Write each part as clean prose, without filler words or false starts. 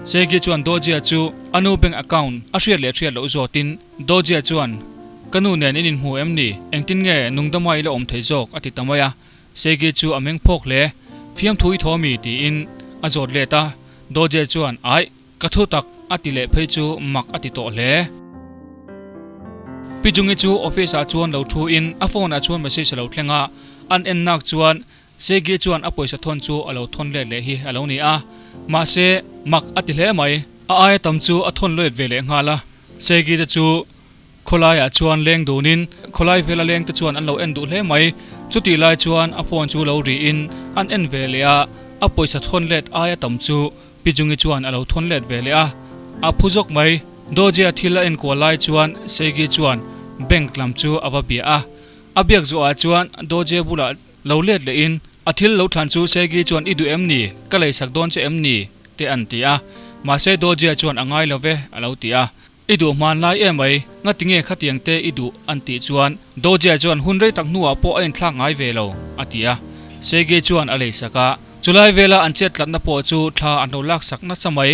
Segi chuan Dojia chu a nu bank account a hriat leh hriat loh zawtin Dojia chuan, Ka nu nen in inhmu em ni? Engtin nge nungdama i la awm thei zawk? a ti ta mai a. Segi chu a meng phawk hle. Fiamthu i thaw mi? tiin a zawt let a. Dojia chuan, Aih, ka thu tak a ti leh phei chu mak a ti tawh hle. Pi Jungi chu office ah chuan lo thu in a phone ah chuan message a lo thleng a, an en nak chuan Segi chuan a pawisa thawn chu a lo thawn let leh hi a lo ni a, mahse mak a ti hle mai. A aia tam chu a thawn let ve leh nghal a, Segi te chu khawlai ah chuan leng dun in khawlai vela leng te chuan an lo en duh hle mai. Chutih lai chuan a phone chu lo ri in an en ve leh a, a pawisa thawn let aia tam chu Pi Jungi chuan a lo thawn let ve leh a, a phu zawk mai. Dawjia thil a enkual lai chuan Seigi chuan bank lam chu a va bia a. A biak zawhah chuan Dawjia bulah lo let lehin a thil lo thlan chu Seigi chuan i duh em ni? Ka leisak dawn che em ni? te an ti a. Mahse Dawjia chuan a ngai lo ve a lo ti a. I duh hman lai em mai, ngati nge khatiang te i duh an tih chuan Dojia chuan hun rei tak hnuah pawh a inthlak ngai ve lo, a ti a. Sergei chuan a leisak a, chulai vela an chet tlatna pawh chu thla an lo laksak nasa mai.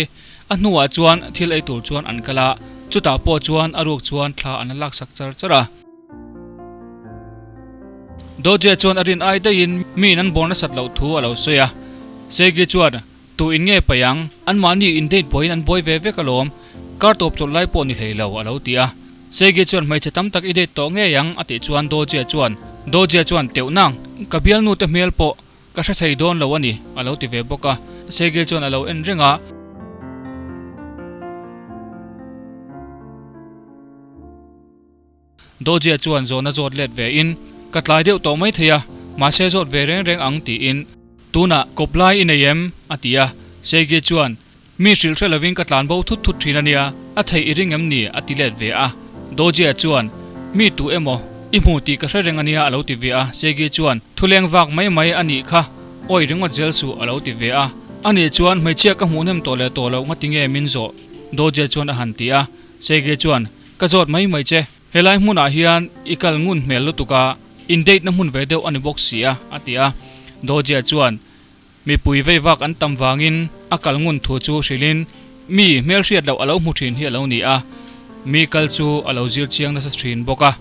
A hnuah chuan thil ei tur chuan an kal a, chutah pawh chuan a ruk chuan thla an la laksak char char a. Dojia chuan a rin ai daihin miin an bawr nasat loh thu a lo sawi a. Sergei chuan Tu in nge paih ang? Anmahni in date buaiin an buai ve vek alawm. Kar tawp chawlh lai pawh ni hlei lo, a lo ti a. Segi chuan hmeichhe tam tak i date tawh ngei ang, a tih chuan Dojia chuan, Dojia chuan teuh nang, ka bialnu te hmel pawh ka hre thei dawn lo a ni, a lo ti ve bawk a. Segi chuan a lo en reng a. Dojia chuan zawhna zawt let ve in, Ka tlai deuh tawh mai thei a, mahse zawt ve reng reng ang tiin, Tunah kawp lai i nei em? a ti a. Seigi chuan, Mi hrilh hre lovin ka tlan bo thut thut thin a nia, a theih i ring em ni? a ti let ve a. Dojia chuan, Mi tu emaw, i hmu tih ka hre reng a nia a lo ti ve a. Seigi chuan, Thuleng vak mai mai a nih kha, awi ringawt zel suh a lo ti ve a. Ani chuan, Hmeichhia ka hmuh hnem tawh leh tawh loh ngati nge min zawh? Dojia chuan a han ti a. Sergei chuan, Ka zawt mai mai che, helai hmunah hian i kal ngun hmel lutuk a, in date na hmun ve deuh a ni bawk si a, a ti a. Dojia chuan, Mipui vei vak an tam vangin a kal ngun thu chu hrilhin mi hmelhriat loh a lo hmu thin hi a lo ni a, mi kal chu a lo zir chiang nasa thin bawk a.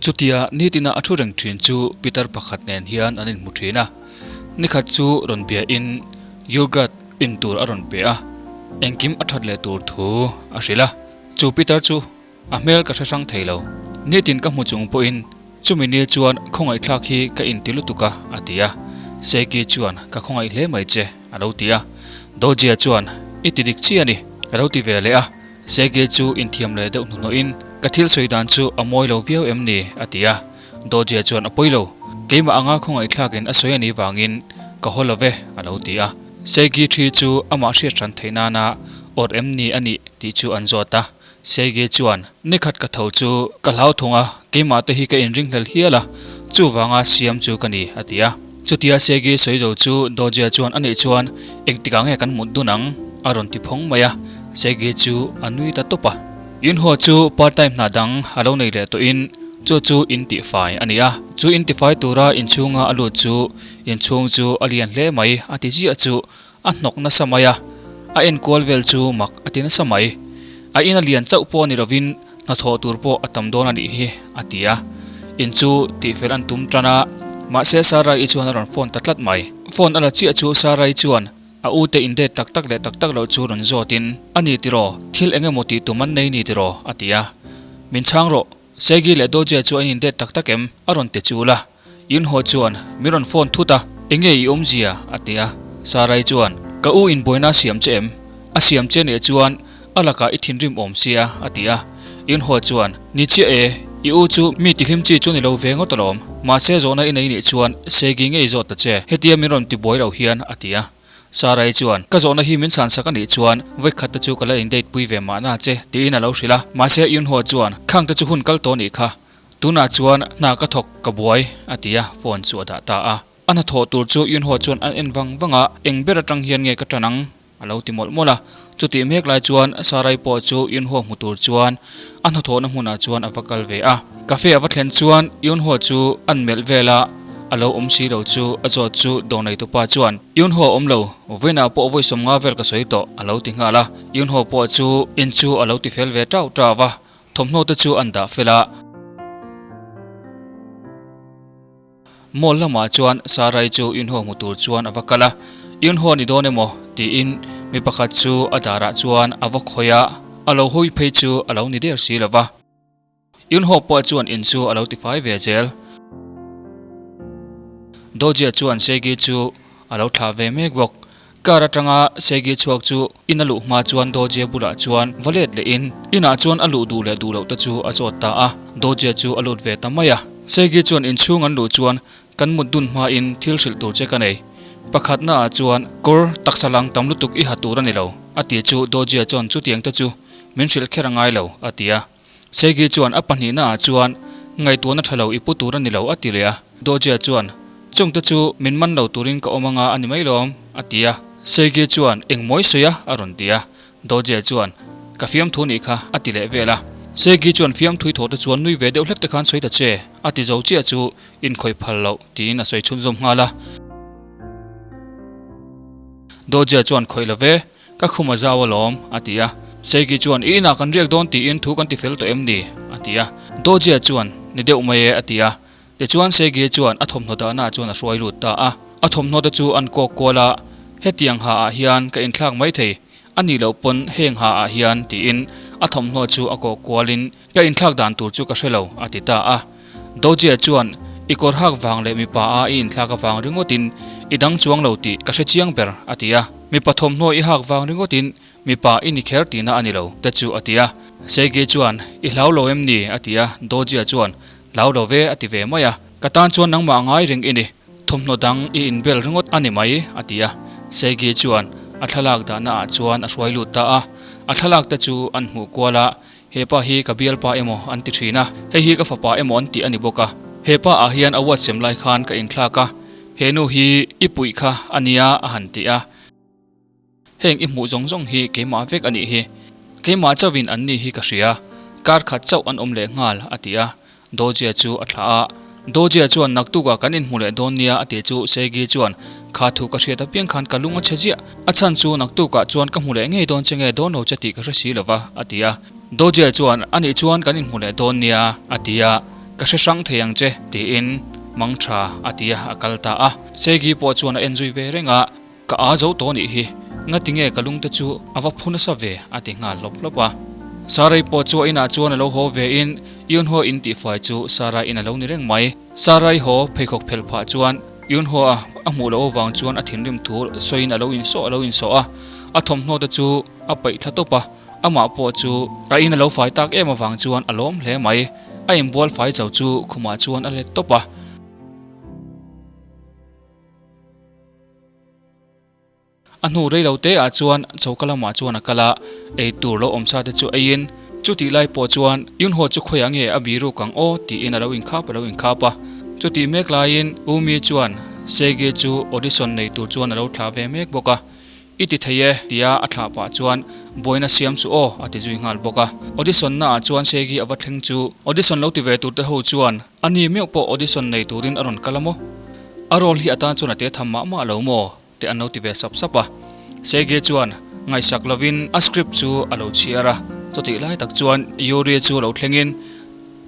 Chutia nitina a thu reng thin chu Peter pakhat nen hian an inhmu thin a, nikhat chu rawn biain Yurgat in tur a rawn pe a, engkim a that leh tur thu a hrilh a, chu Peter chu a hmel ka hre hrang thei lo. Nitin ka hmu chung pawhin chumi ni chuan khawngaihthlak hi ka inti lutuk a, a ti a. Seki chuan ka khawngaih hle mai che, a lo ti a. Dojia chuan i ti dik chi a ni, a lo ti ve leh a. Seki chu inthiam leh deuh hnuhnawhin ka thil sawi dan chu a mawi lo viau em ni, a ti a. Dawjia chuan a pawi lo, keimah anga khawngaihthlakin a sawi a nih vangin ka haw lo ve, a lo ti a. Segi thi chu amah hriat hran theih nana awrh em ni a nih tih chu an zawt a. Segi chuan, Nikhat ka tho chu ka hlau thung a, keimah te hi ka inringhlel hial a, chuvanga siam chu ka ni, a ti a. Chutia Segi sawi zo chu Dawjia chuan a nih chuan engtikah nge kan mut dun ang? a rawn ti phawng mai a, Segi chu a nui ta tawp a. Yunho chu part time hna dang a lo nei leh tawhin chu chu in tihfai a ni a, chu in tifai tura inchhunga a lut chu inchhung chu a lian hle mai a ti ziah chu a hnawk nasa mai a, a enkual vel chu mak a ti nasa mai. A in a lian chauh pawh ni lovin hnathawh tur pawh a tam dawn a nih hi a ti a, in chu tihfel an tum tan a, mahse Sarai-i chuan a rawn phone ta tlat mai. Phone a la chiah chu Sarai-i chuan A u te in date tak tak leh tak tak loh chu rawn zawt in, A ni tiraw, thil eng emaw tih tum an nei ni tiraw? a ti a. Min chhang rawh, Segi leh Dojia chu an in date tak tak em? a rawn ti chul a. Yunho chuan, Min rawn phone thut a, enge i awmzia? a ti a. Sarai chuan, Ka u in buaina a siam che em? A siam che nih chuan a lakah i thinrim awm sia, a ti a. Yunho chuan, Ni chiah e, i u chu mi tihlim chi chu ni lo ve ngawt alawm. Mahse zawhna i nei nih chuan Segi ngei zawt ta che, hetia min rawn ti buai lo hian, a ti a. Sarai chuan, Ka zawhna hi min chhan sak a nih chuan vawikhat te chu ka la in date pui ve mahna che, tiin a lo hrilh a. Mahse Yunho chuan, Khang te chu hun kal tawh nih kha, tunah chuan hna ka thawk ka buai, a ti a, phone chu a dah ta a. A hnathawh tur chu Yunho chuan an en vang vang a, Eng ber atang hian nge ka tan ang? A lo ti mawlh mawlh a, chutih mek lai chuan Sarai pawh chu Yunho hmu tur chuan a hnathawhna hmunah chuan a va kal ve a. Cafe a va thlen chuan Yunho chu an melh vel a, a lo awm si lo chu a zawt chu dawr neitupa chuan, Yunho a awm lo, vawiinah pawh vawi 50 vel ka sawi tawh, a lo ti nghal a. Yunho pawh chu in chu a lo ti fel ve tau tau a, thawmhnaw te chu an dah fel a. Mall lamah chuan Sarai chu Yunho hmu tur chuan a va kal a, Yunho ni dawn emaw? tiin mi pakhat chu a darah chuan a va khawih a, a lo hawi phei chu a lo ni der si lo va. Yunho pawh chuan in chu a lo tifai ve zel. Dojia chuan Segi chu a lo thlah ve mek bawk. Car atanga Segi chhuak chu in a luh hma chuan Dojia bulah chuan va let lehin inah chuan a luh duh leh duh loh te chu a zawt ta a, Dojia chu a lut ve ta mai a. Segi chuan inchhung an luh chuan kan mut dun hmain thil hrilh tur che ka nei. Pakhatna ah chuan kawr taksa lang tam lutuk i ha tur a ni lo, a ti chu Dojia chuan chutiang te chu min hrilh kher a ngai lo, a ti a. Segi chuan a pahnihna ah chuan ngaihtuahna tha lo i pu tur a ni lo a ti leh a. Dojia chuan, Chungte chu min man lo turin ka awm anga a ni mai lawm, a ti a. Segi chuan, Eng mawi sawi a? a rawn ti a. Dojia chuan, Ka fiamthu nih kha, a ti leh vel a. Segi chuan fiamthui thaw te chuan nui ve deuh hlek te khan sawi ta che, a ti zo chiah chu inkhawih phal loh tiin a sawi chhunzawm nghal a. Dojia chuan khawih lo ve. Ka khum a zau alawm, a ti a. Seiki chuan, I inah kan riak dawn tiin thu kan ti fel tawh em ni? a ti a. Dojia chuan, Ni deuh mai e, a ti a. Tichuan Seiki chuan a thawmhnaw dahnaah chuan a hruai lut ta a. A thawmhnaw te chu an kawk kual a, Hetiang ha ah hian ka inthlak mai thei, a nih loh pawn heng ha ah hian, tiin a thawmhnaw chu a kawk kualin, Ka inthlak dan tur chu ka hre lo, a ti ta a. Dojia chuan, I kawr hak vang leh mipa a i inthlak avang ringawtin i dang chuang lo tih ka hre chiang ber, a ti a. Mipa thawmhnaw i hak vang ringawtin mipa i ni kher tihna a ni lo, te chu a ti a. Seigi chuan, I hlau lo em ni? a ti a. Dojia chuan, Hlau lo ve, a ti ve mai a. Ka tan chuan nangmah ngai reng i ni, thawmhnaw dang i inbel ringawt a ni mai, a ti a. Seigi chuan a thlalak dahna ah chuan a hruai lut ta a. A thlalak te chu an hmuh kual a, He pa hi ka bialpa emaw an ti thin a, hei hi ka fapa emaw an tih a ni bawk a. He pa ah hian a ward sem lai khan ka inthlak a, he nu hi i puih kha a nia a han ti a. Heng i hmuh zawng zawng hi keimah vek a nih hi. Keimah chauhin an ni hi ka hria, kar khat chauh an awm leh nghal a ti a. Dojia chu a thlah a. Dojia chuan naktukah kan inhmu leh dawn nia a ti chu Segi chuan kha thu ka hriat apiang khan ka lung a chhe ziah. A chhan chu naktukah chuan ka hmu leh ngei dawn che nge dawn lo che tih ka hre si lo va a ti a. Dojia chuan anih chuan kan inhmu leh dawn nia a ti a, ka hre hrang thei ang che tiin mang tha a ti a, a kal ta a. Segi pawh chuan a en zui ve reng a, Ka aa zo tawh nih hi, ngatinge ka lungte chu a va phu nasa ve a ti nghal hlawp hlawp a. Sarai pawh chu a inah chuan a lo haw ve in Yunho in tihfai chu Sarai in a lo ni reng mai. Sarai haw pheikhawk phelh phah chuan Yunho a a hmuh loh avang chuan a thinrim thu sawiin a lo insawh a lo insawh a, a thawmhnaw te chu a paih thla tawp a, amah pawh chu a in a lo fai tak em avang chuan a lawm hle mai. A inbual fai zo chu khumah chuan a let tawp a. A hnu rei lo te ah chuan choka lamah chuan a kal a, ei tur lo awm sa te chu eiin chutih lai pawh chuan Yunho chu khawiah nge a biruk ang aw tiin a lo inkhap a lo inkhap a. Chutih mek laiin Umi chuan Segi chu audition nei tur chuan a lo thlah ve mek bawk a. I ti thei e tia a thlah pah chuan buaina siam chu aw a ti zui nghal bawk a. Audition naah chuan Segi a va thleng chu audition lo ti ve tur te ho chuan a ni meuh pawh audition nei turin a rawn kal a maw? A role hi a tan chuan a te tham mah mah lo maw? te an lo ti ve sap sap a. Segi chuan ngaihsak lovin a script chu a lo chhiar a, chutih lai tak chuan Yuri chu lo thlengin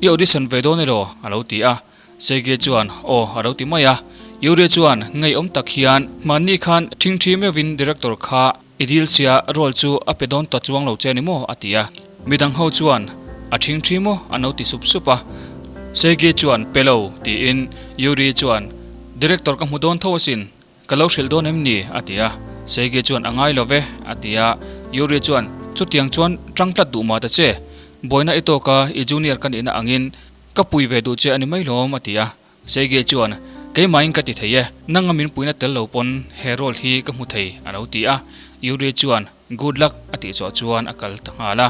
I audition ve dawn elaw? a lo ti a. Segi chuan Aw a lo ti mai a. Yuri chuan ngeiawm tak hian hmanni khan ṭhingṭhi meuhin director kha I dil sia role chu a pe dawn ta chuang lo che ni maw? a ti a. Midang ho chuan a ṭhingṭhi maw? an lo ti sup sup a. Segi chuan pe lo tiin Yuri chuan Director ka hmu dawn tho asin, ka lo hrilh dawn em ni? a ti a. Segi chuan a ngai lo ve a ti a. Yuri chuan chutiang chuan ṭang tlat duh mah ta che, buaina i tawk a, i junior ka nihna angin ka pui ve duh che a ni mai lawm a ti a. Sege chuan, Keimahin ka ti thei e, nanga min puina tel lo pawn he role hi ka hmu thei, a lo ti a. Yuri chuan, Good luck, a tih chawh chuan a kal ta nghal a.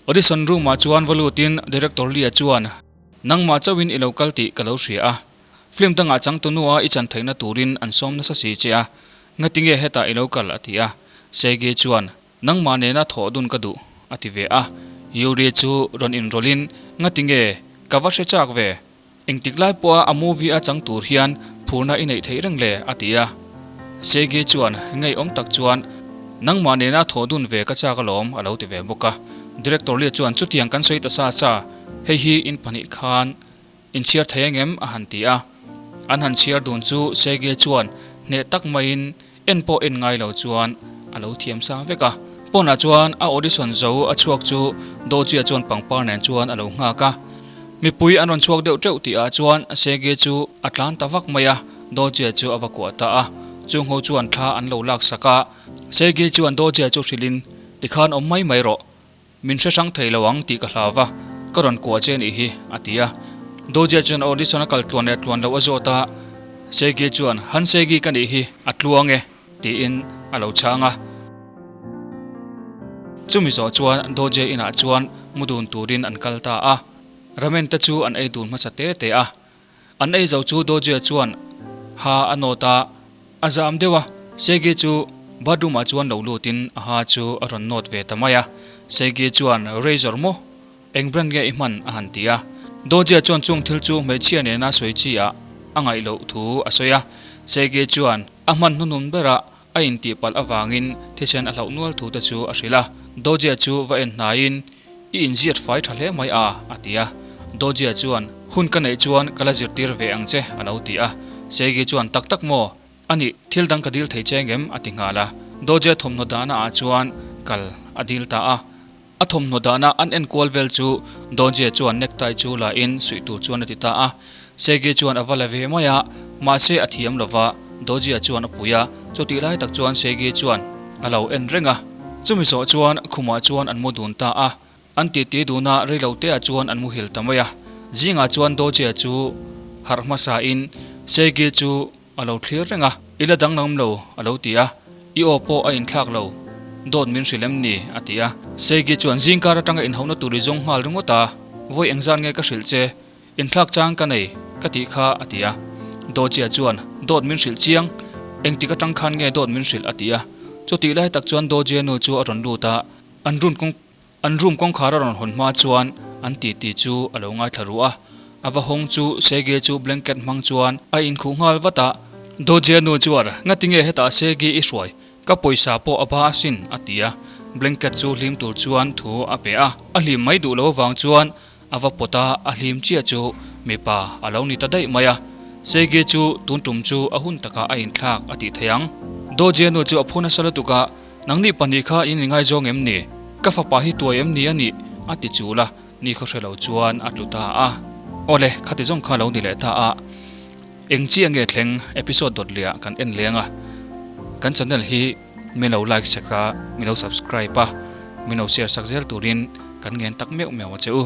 Audition room ah chuan va lutin Director Lee-a chuan, Nangmah chauhin i lo kal tih ka lo hria a. Film dangah changtunu a i chan theihna turin an sawm nasa si che a. Ngatinge hetah i lo kal? a ti a. Sege chuan, Nangmah nena thawh dun ka duh, a ti ve a. Yuri chu rawn inrawlhin, Ngati nge? Ka va hre chak ve. Engtik lai pawha a movie a chang tur hian phurna i neih theih reng le? a ti a. Segi chuan ngeiawm tak chuan, Nangmah nena thawh dun ve ka chak alawm a lo ti ve bawk a. Director Lee chuan chutiang kan sawi ta sa sa, hei hi in pahnih khan in chhiar thei angem? a han ti a. An han chhiar dun chu Segi chuan hneh tak maiin en pawh en ngai lo chuan a lo thiam sa vek a. Pawnah chuan a audition zo a chhuak chu Dojia chuan pangpar nen chuan a lo nghak a. Mipui an rawn chhuak deuh teuh tih ah chuan Segi chu a tlan ta vak mai a, Dojia chu a va kuah ta a. Chungho chuan thla an lo lak sak a. Segi chuan Dojia chu hrilhin, Tikhan awm mai mai rawh. Min hre hrang thei lo ang tih ka hlau va, ka rawn kuah che nih hi, a ti a. Dojia chuan audition a kal tluan leh tluan loh a zawt a, Segi chuan, Han Segi ka nih hi, a tluang e, tiin a lo chhang a. Chumi zawh chuan Dojia inah chuan mu dun turin an kal ta a, ramen te chu an ei dun hmasa te te a. An ei zo chu Dojia chuan ha a nawt a, a zam deuh a, Segi chu bathroom ah chuan lo lutin a ha chu a rawn nawt ve ta mai a, Segi chuan Razor maw? Eng brand nge i hman? a han ti a. Dojia chuan chung thil chu hmeichhia nena sawi chi ah a ngaih loh thu a sawi a, Segi chuan a hman hnuhnun berah a intihpalh avangin thisen a hlauh nual thu te chu a hrilh a, Dojia chu va en hnaiin, I inziat fai tha hle mai a, a ti a. Dojia chuan, Hun ka neih chuan ka la zirtir ve ang che, a lo ti a. Segi chuan, Tak tak maw? A nih, thil dang ka dil thei che ngem? a ti nghal a. Dojia thawmhnaw dahna ah chuan kal a dil ta a. A thawmhnaw dahna an en kual vel chu Dojia chuan necktie chu la in suih tur chuan a ti ta a. Segi chuan a va la ve mai a, mahse a thiam lo va, Dojia chuan a pui a, chutih lai tak chuan Segi chuan a lo en reng a. Chumi zawh chuan khumah chuan an mu dun ta a, an titi dun a, reilo te ah chuan an muhil ta mai a. Zingah chuan Dojia chu harh hmasa in Segi chu a lo thlir reng a, I la danglam lo a lo ti a, I aw pawh a inthlak lo, dawt min hrilh em ni? a ti a. Segi chuan zingkar atanga inhauhna tur i zawng nghal ringawt a, vawi engzat nge ka hrilh che? Inthlak chang ka nei, ka tih kha, a ti a. Dawjia chuan, Dawt min hrilh chiang, engtik atang khan nge dawt min hrilh? a ti a. Chutih lai tak chuan Dawjia nu chu a rawn lut a, an room kawng an room kawngkhar a rawn hawn hma chuan an titi chu a lo ngaithla ruh a. A va hawng chu Sege chu blanket hmang chuan a inkhuh nghal vat a. Dawjia nu chuan, Ngatinge hetah Sege i hruai? Ka pawisa pawh a ba asin, a ti a. Blanket chu hlim tur chuan thu a pe a. A hlim mai duh lo avang chuan A va pawt a, a hlim chiah chu mipa a lo ni ta daih mai a. Segi chu tun tum chu a hun takah a inthlak a tih theih ang. Dojia nu chu a phu nasa lutuk a, Nangni pahnih kha in ingaizawng em ni? Ka fapa hi tuai em ni a nih? a ti chul a, ni khaw hre lo chuan a tlu ta a. Awle, khati zawng kha lo ni leh ta a. Eng chiah nge thleng episode dawt leh ah kan en leng a. Kan channel hi min lo like sak a, min lo subscribe a, min lo share sak zel turin kan ngen tak meuh meuh a che u.